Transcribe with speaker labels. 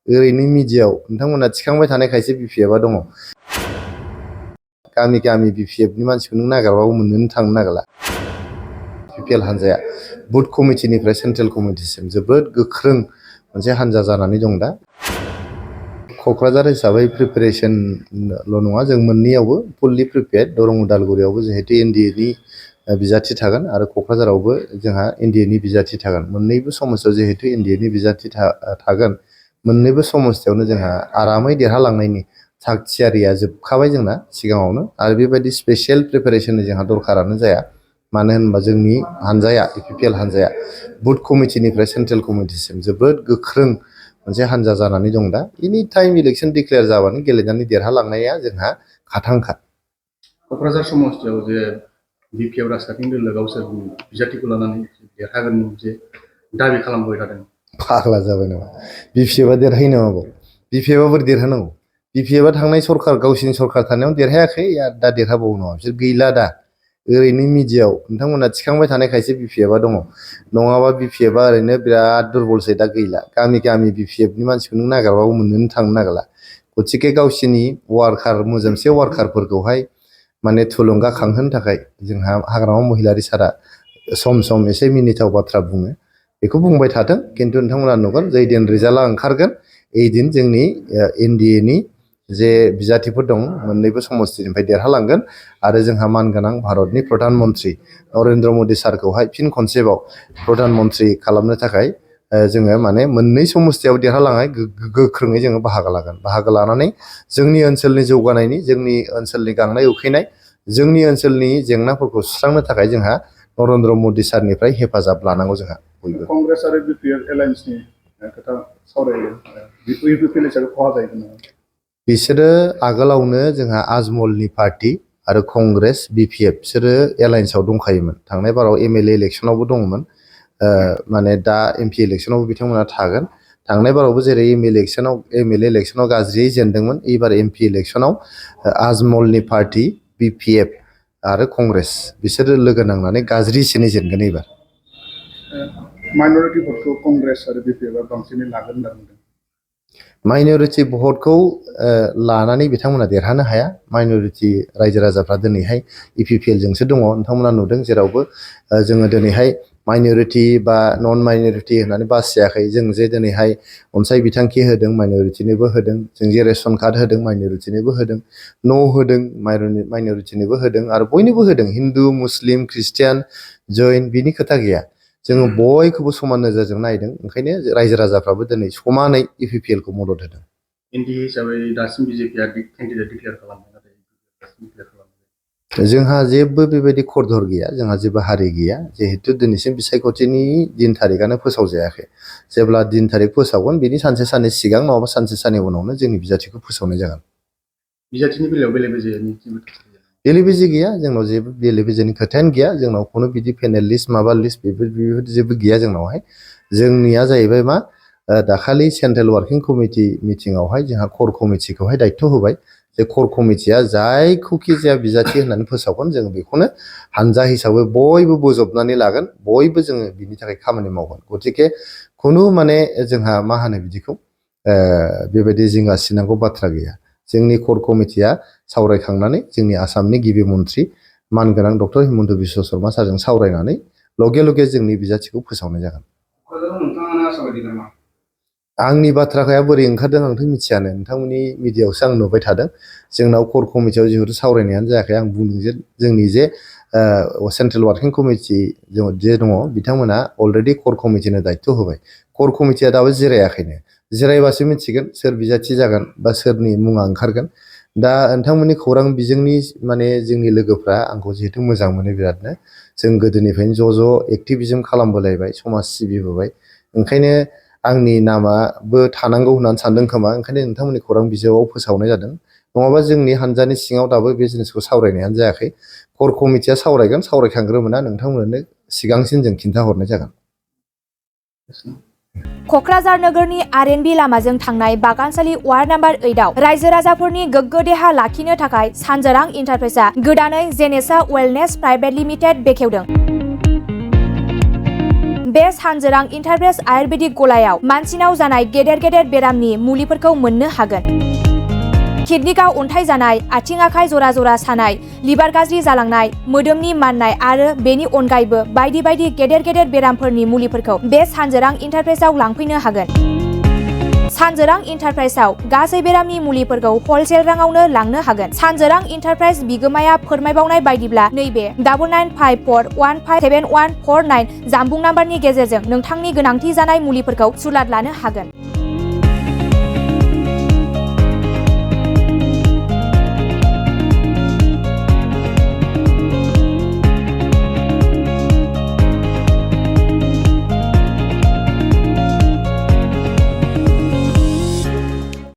Speaker 1: ओरैनो मिडियायाव नोंथांमोना थिखांबाय थानाय खायसे बिपिएफआ दङ। गामि गामि बिपिएफनि मानसिखौ नों नागिरबाबो मोननोनो थांनो नागिरला। बिपिएल हान्जाया बुथ कमिटिनिफ्राय सेन्ट्रेल कमिटिसिम जोबोद गोख्रों मोनसे हान्जा जानानै दं दा। क'क्राझार हिसाबै प्रिपेरेसनल' नङा, जों मोननैयावबो फुल्लि प्रिपेयार्ड। दरं उदालगुरियावबो जिहेतु एनडिएनि बिजाथि थागोन आरो क'क्राझारावबो जोंहा एनडिएनि बिजाथि थागोन। मोननैबो समस्तियाव जिहेतु एनडिएनि बिजाथि थागोन, मोननैबो समस्तियावनो जोंहा आरामै देरहालांनायनि थाग थियारिया जोबखाबाय जोंना सिगाङावनो। आरो बेबायदि स्पेसियेल प्रिपेरेसननि जोंहा दरखारानो जाया। मानो होनोबा जोंनि हान्जाया बिपिएल हान्जाया बुथ कमिटिनिफ्राय सेन्ट्रेल कमिटिसिम जोबोद गोख्रों मोनसे हान्जा जानानै दं दा। एनि टाइम इलेक्सन डिक्लेयार जाबानो गेलेनानै देरहालांनाया जोंहा खाथांखा।
Speaker 2: क'क्राझार समस्तियाव जे बिपिएफ राजखान्थि दोलो गावसोरनि बिजाथिखौ लानानै देरहागोन मोनसे दाबि खालामबाय थादों।
Speaker 1: फाग्ला जाबाय नामा? बिपिएफआ देरहायो नामा? बिपिएफआ बोरै देरहानांगौ? बिपिएफआ थांनाय सरकार गावसिनि सरकार थानायाव देरहायाखै, दा देरहाबावो नामा? बिसोर गैला दा। ओरैनो मिडियायाव नोंथांमोना थिखांबाय थानाय खायसे बिपिएफआ दङ। नङाबा बिपिएफआ ओरैनो बिराद दुरबलसै, दा गैला। गामि गामि बिपिएफनि मानसिखौ नों नागिरबाबो मोननोनो थांनो नागिरला। गतिके गावसिनि वार्कार, मोजोमसे वार्कारफोरखौहाय माने थुलुंगाखांहोनो थाखाय जोंहा हाग्रामा महिलारि सारा सम सम एसे मिनिथाव बाथ्रा बुङो। बेखौ बुंबाय थाथों, खिन्थु नोंथांमोना नुगोन जैदिन रिजाल्टआ ओंखारगोन ओइदिन जोंनि एनडिएनि जे बिजाथिफोर दं मोननैबो समस्तिनिफ्राय देरहालांगोन। आरो जोंहा मानगोनां भारतनि प्रधान मन्त्रि नरेन्द्र मदि सारखौहाय फिन खनसेबाव प्रधान मन्त्रि खालामनो थाखाय जोङो माने मोननै समस्तियाव देरहालांनाय गोख्रोङै जोङो बाहागो लागोन। बाहागो लानानै जोंनि ओनसोलनि जौगानायनि, जोंनि ओनसोलनि गांनाय उखैनाय, जोंनि ओनसोलनि जेंनाफोरखौ सुस्रांनो थाखाय जोंहा नरेन्द्र मदि सारनिफ्राय हेफाजाब लानांगौ जोंहा बयबो।
Speaker 2: कंग्रेस आरो बिपिएल एलायन्सनि खोथा सावरायो, बिपिएल हिसाबै खहा जाहैगोन नामा?
Speaker 1: बिसोरो आगोलावनो जोंहा आजमलनि पार्टि आरो कंग्रेस बिपिएफ बिसोरो एलायन्सआव दंखायोमोन। थांनाय बाराव एमएलए इलेक्सनावबो दंमोन। माने दा एमपि इलेक्सनावबो बिथांमोना थागोन। थांनाय बारावबो जेरै एमएलए इलेक्सनाव गाज्रियै जेनदोंमोन, एबार एमपि इलेक्सनाव आजमलनि पार्टि, बिपिएफ आरो कंग्रेस बिसोरो लोगो नांनानै गाज्रिसिनै जेनगोन एबार।
Speaker 2: माइन'रिटि भटखौ कंग्रेस आरो बिपिएफआ बांसिनै लागोन होनना बुंदों।
Speaker 1: माइन'रिटि भटखौ लानानै बिथांमोना देरहानो हाया। माइन'रिटि रायजो राजाफ्रा दिनैहाय इपिपिएलजोंसो दङ। नोंथांमोना नुदों जेरावबो जोङो दिनैहाय माइन'रिटि बा नन माइन'रिटि होननानै बासियाखै। जों जे दिनैहाय अनसाय बिथांखि होदों माइन'रिटिनोबो होदों, जों जे रेसन कार्ड होदों माइन'रिटिनोबो होदों, न' होदों माइन'रिटिनोबो होदों, आरो बयनोबो होदों। हिन्दु, मुस्लिम, ख्रिस्टियान, जैन बिनि खोथा गैया। जोङो बयखौबो समान नोजोरजों नायदों। ओंखायनो रायजो राजाफ्राबो दिनै समानै इपिपिएलखौ मदद होदों।
Speaker 2: एनडिए हिसाबै दासिम बिजेपिआ केन्डिडेट डिक्लेयार खालामदों,
Speaker 1: जोंहा जेबो बेबायदि खरधर गैया, जोंहा जेबो हारि गैया। जिहेतु दिनैसिम बिसायख'थिनि दिन थारिखआनो फोसावजायाखै। जेब्ला दिन थारिख फोसावगोन बिनि सानसे साननै सिगां नङाबा सानसे साननै उनावनो जोंनि बिजाथिखौ फोसावनाय जागोन।
Speaker 2: बिजाथिनि बेलायाव बेले बेजेनि
Speaker 1: बेले बेजे गैया, जोंनाव जेबो बेले बेजेनि खोथायानो गैया। जोंनाव खुनु बिदि पेनेल लिस्ट माबा लिस्ट बेफोर जेबो गैया जोंनावहाय। जोंनिया जाहैबाय मा, दाखालि सेन्ट्रेल वार्किं कमिटि मिटिंआवहाय जोंहा कर कमिटिखौहाय दायथ' होबाय। जे कर कमिटिया जायखौखि जाया बिजाथि होननानै फोसावगोन जों बेखौनो हानजा हिसाबै बयबो बोजबनानै लागोन, बयबो जोङो बिनि थाखाय खामानि मावगोन। गतिके खुनु माने जोंहा मा होनो बिदिखौ बेबायदि जिंगा सिनांगौ बाथ्रा गैया। जोंनि कर कमिटिया सावरायखांनानै जोंनि आसामनि गिबि मन्त्रि मानगोनां डक्टर हिमन्त बिश्व शर्मा सारजों सावरायनानै लगे लगे जोंनि बिजाथिखौ फोसावनाय जागोन। आंनि बाथ्राखाया बोरै ओंखारदों आंथ' मिथियानो, नोंथांमोननि मिडियायावसो आं नुबाय थादों। जोंनाव कर कमिटियाव जिहेतु सावरायनायानो जायाखै। आं बुंदों जे जोंनि जे सेन्ट्रेल वार्किं कमिटि जे दङ बिथांमोना अलरेडि कर कमिटिनो दायथ' होबाय। कर कमिटिया दाबो जिरायाखैनो। जिरायबासो मिथिगोन सोर बिजाथि जागोन बा सोरनि मुङा ओंखारगोन। दा नोंथांमोननि खौरां बिजोंनि माने जोंनि लोगोफ्रा आंखौ जिहेतु मोजां मोनो बिरादनो। जों गोदोनिफ्रायनो ज' ज' एक्टिभिजम खालामबोलायबाय, समाज सिबिबोबाय। ओंखायनो आंनि नामाबो थानांगौ होननानै सानदों खोमा, ओंखायनो नोंथांमोननि खौरां बिजोङाव फोसावनाय जादों। नङाबा जोंनि हानजानि सिङाव दाबो बे जिनिसखौ सावरायनायानो जायाखै। कर कमिटिया सावरायगोन, सावरायखांग्रोमोना नोंथांमोननो सिगांसिन जों खिन्थाहरनाय जागोन।
Speaker 3: क'क्राझार नोगोरनि आरएनबि लामाजों थांनाय बागानसालि वार्ड नाम्बार 8आव रायजो राजाफोरनि गोग्गो देहा लाखिनो थाखाय सानजोरां इन्टारप्राइजआ गोदानै जेनेसा वेलनेस प्राइभेट लिमिटेड बेखेवदों। बे सानजोरां इन्टारप्राइज आयुर्वेदिक गलायाव मानसिनाव जानाय गेदेर गेदेर बेरामनि मुलिफोरखौ मोननो हागोन। किडनिकआव अन्थाइ जानाय, आथिं आखाइ जरा जरा सानाय, लिभार गाज्रि जालांनाय, मोदोमनि माननाय आरो बेनि अनगायैबो बायदि बायदि गेदेर गेदेर बेरामफोरनि मुलिफोरखौ बे सानजोरां इन्टारप्राइजआव लांफैनो हागोन। सानजोरां इन्टारप्राइजआव गासै बेरामनि मुलिफोरखौ हलसेल राङावनो लांनो हागोन। सानजोरां इन्टारप्राइज बिगोमाया फोरमायबावनाय बायदिब्ला नैबे 9954157149 जानबुं नाम्बारनि गेजेरजों नोंथांनि गोनांथि जानाय मुलिफोरखौ सुलाद लानो हागोन।